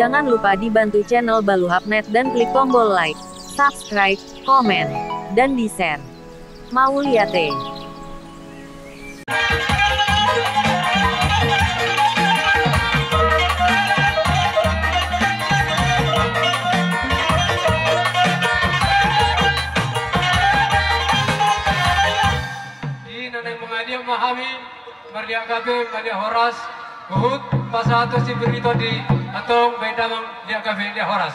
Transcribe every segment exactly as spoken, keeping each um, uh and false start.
Jangan lupa dibantu channel Baluhapnet dan klik tombol like, subscribe, komen, dan di-share. Mauliate. Di na naeng mangaliat ma hami, marliat gabe, marliat horas, huhut pasahat tu si Beri Tondi, antong baen damang liat gabe liat horas.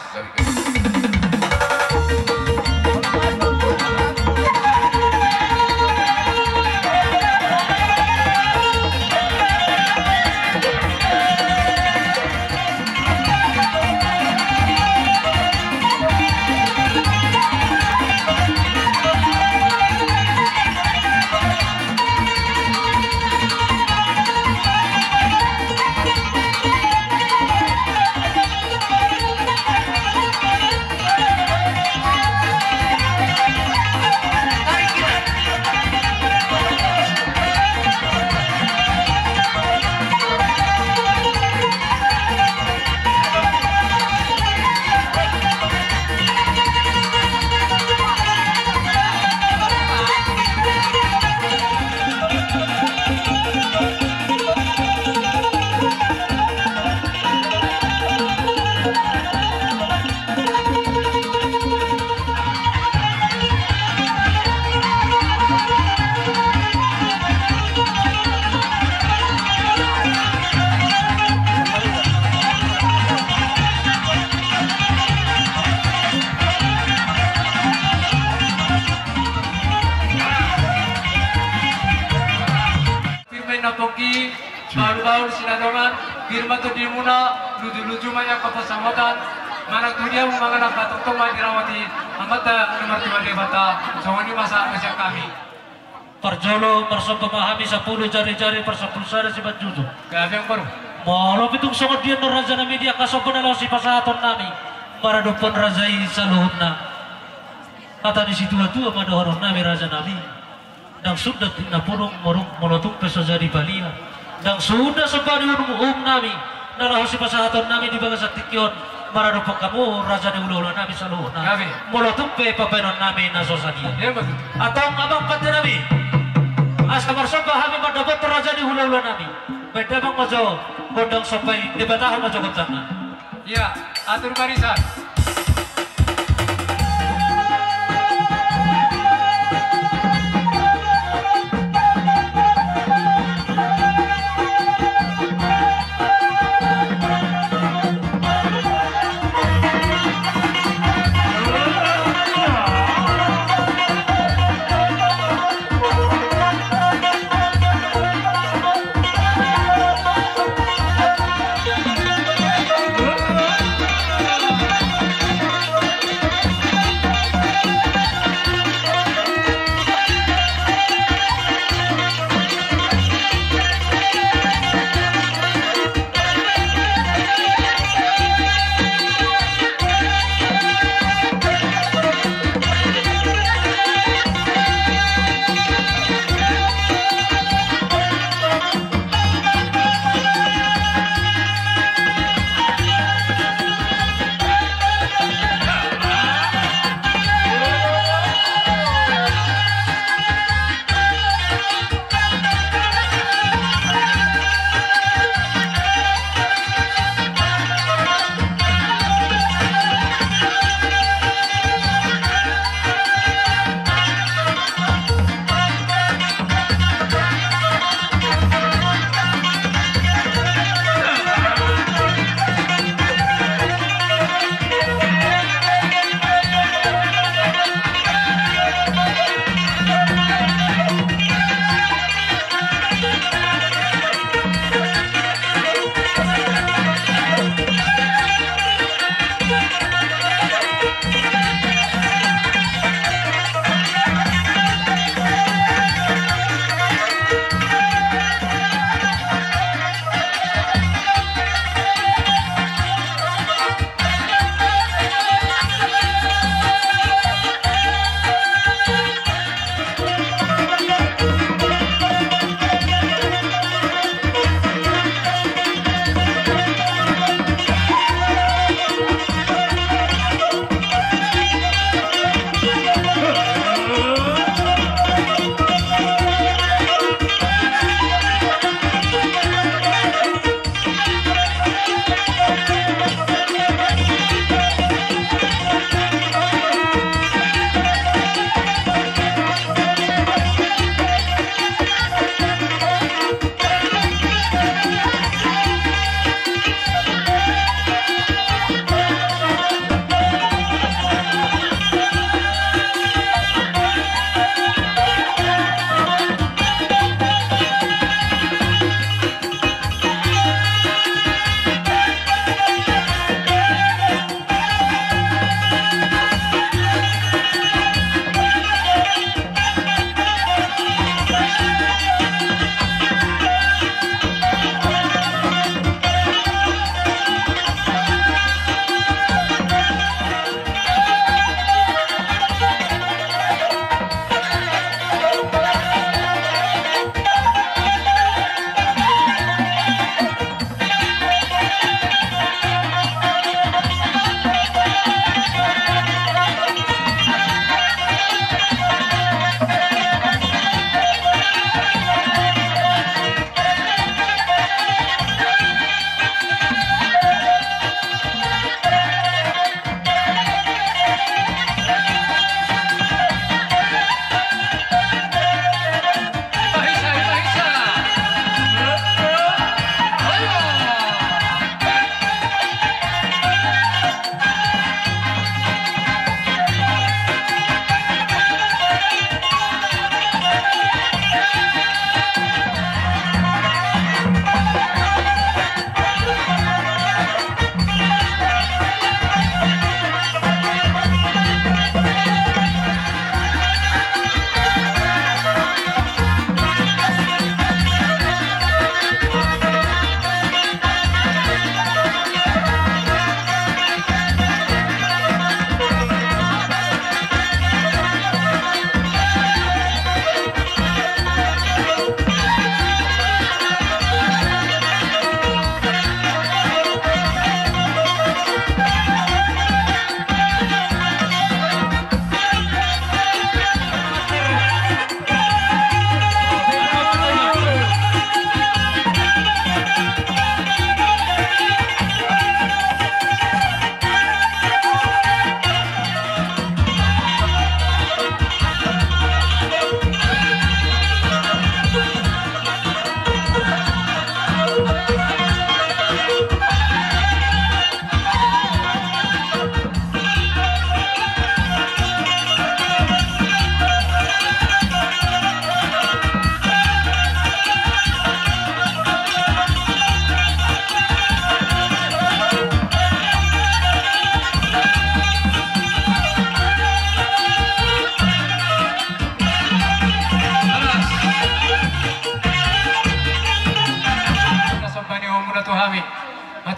Pir ma inna pongki, bahulbahul sinatongan, pir ma tondimuna, lujuluju ma i angka pansamotan, manang tu dia hamu mangan, tongtong ma diramoti Amanta na martua Debata. Songon i ma sahat sian hami. Parjolo marsomba ma hami sampulu jarijari, parsampulu sada simanjujung. Gabe, amangboru. Molo pe tung songon dia annon, raja nami, di angka somba na laho sipasahaton nami maradophon raja i saluhutna. Hata ni situatua ma dohonon nami, raja nami. Ndang suda tingki na podom, molo tung pe so jadi palia. Ndang suda somba ni uhum, uhum nami na laho sipasahaton nami di bagasan tingki on maradophon hamu, raja ni hulahula nami saluhutna. Gabe. Molo tung pe pambahenon nami na so sadia. Ia, betul. Antong, amang pande nami, asa marsomba hami mandapothon raja ni hulahula nami. Baen damang ma jo gondang somba i, dibatahon ma jo gondangna. Ia, atur barisan.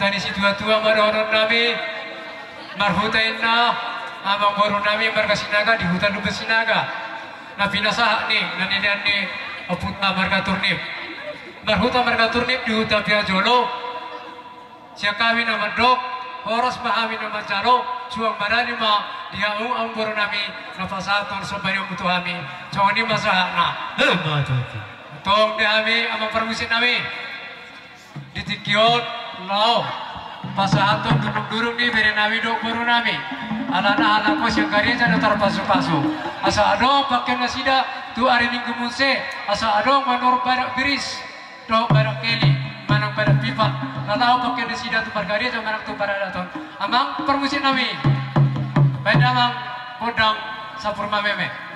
Tani situa-tua ma dohonon nami, marhuta inna amangboru nami marga Sinaga di huta Lumban Sinaga. Na pinasahat ni, na nilean ni ompunta marga Turnip. Marhuta marga Turnip di huta Piajolo. Sian hami na mandok, horas ma hami na manjalo, suang barani ma di hamu amangboru nami, na pasahathon somba ni ompu tu hami, songon i ma sahatna. Emma tutu. Tong di hami amang parmusik nami. Di tingki on, laho pasahathon durung-durung ni bere nami dohot boru nami. Alana halak on sian gareja do tarpasu-pasu. Asa adong pangkeon nasida tu ari Minggu muse, asa adong manurut badak biris dohot badak keli manang badak pipa. Laho pangkeon nasida tu margareja manang tu paradaton. Amang parmusik nami, baen damang gondang sampur mameme.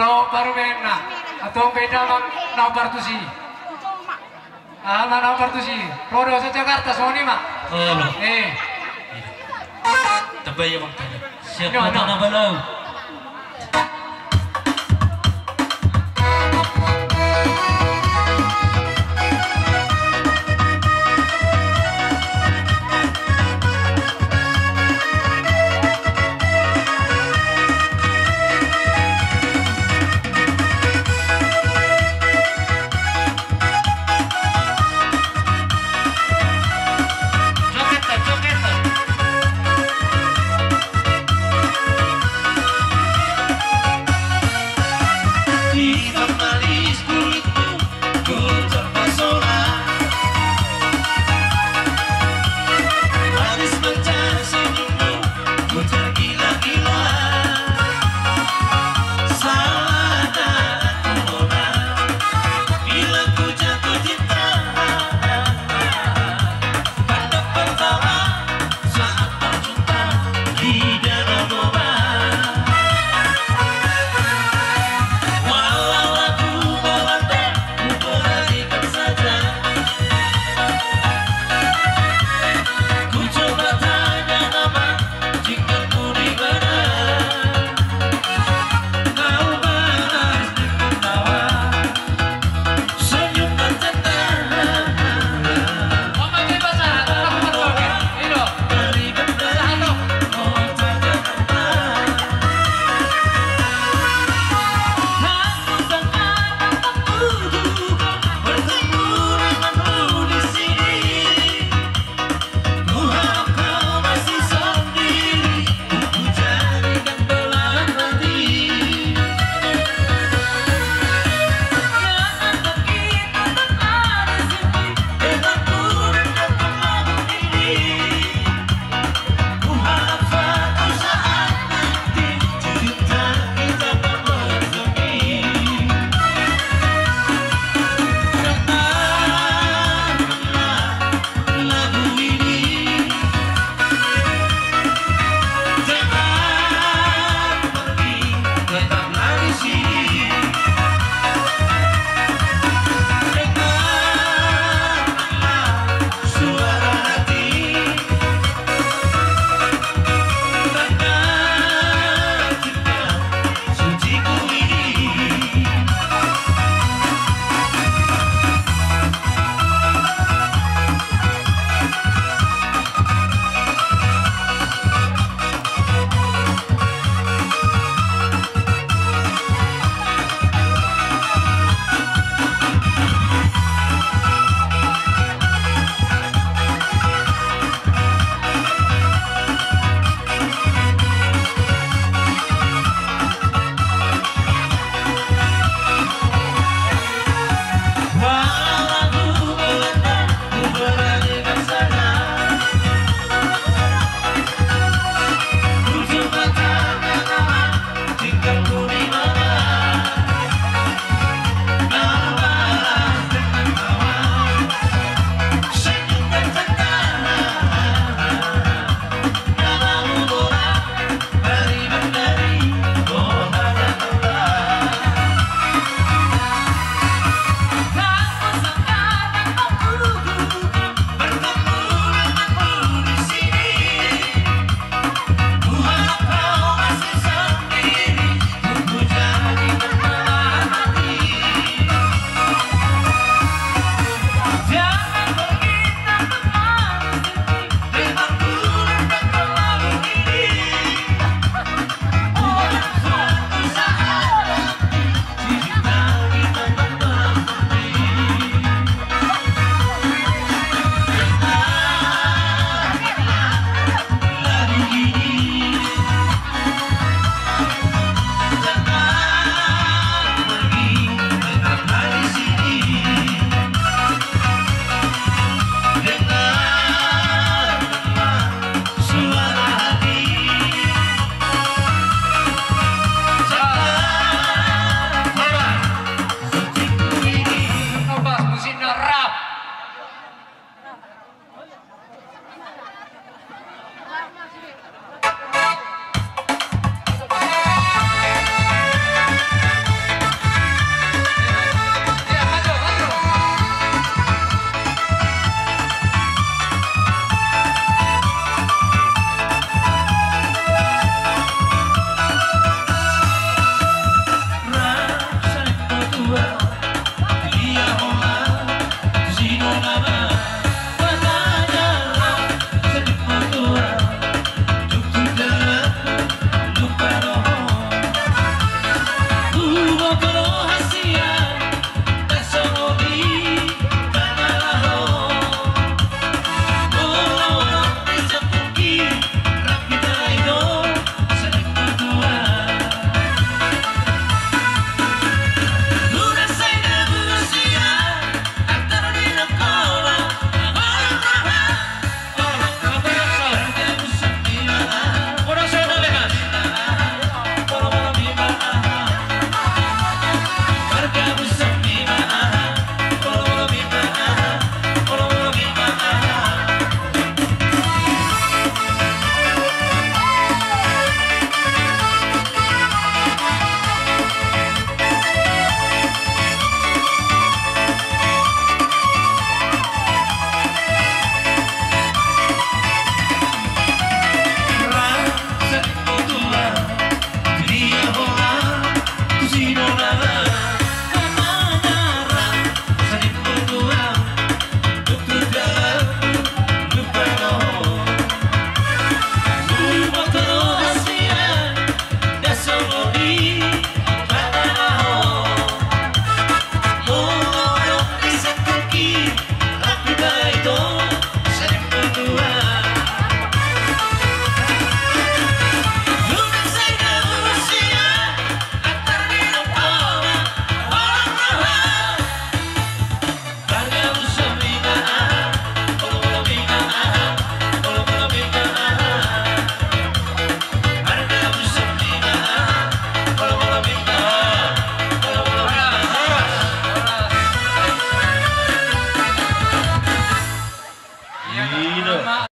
Oh, baru main na. Atau beda mang na partusi. Ama na partusi. Rodo sa Jakarta songon i ma. Olo. Eh. Tabai ya bang. Siap. Mata na balau.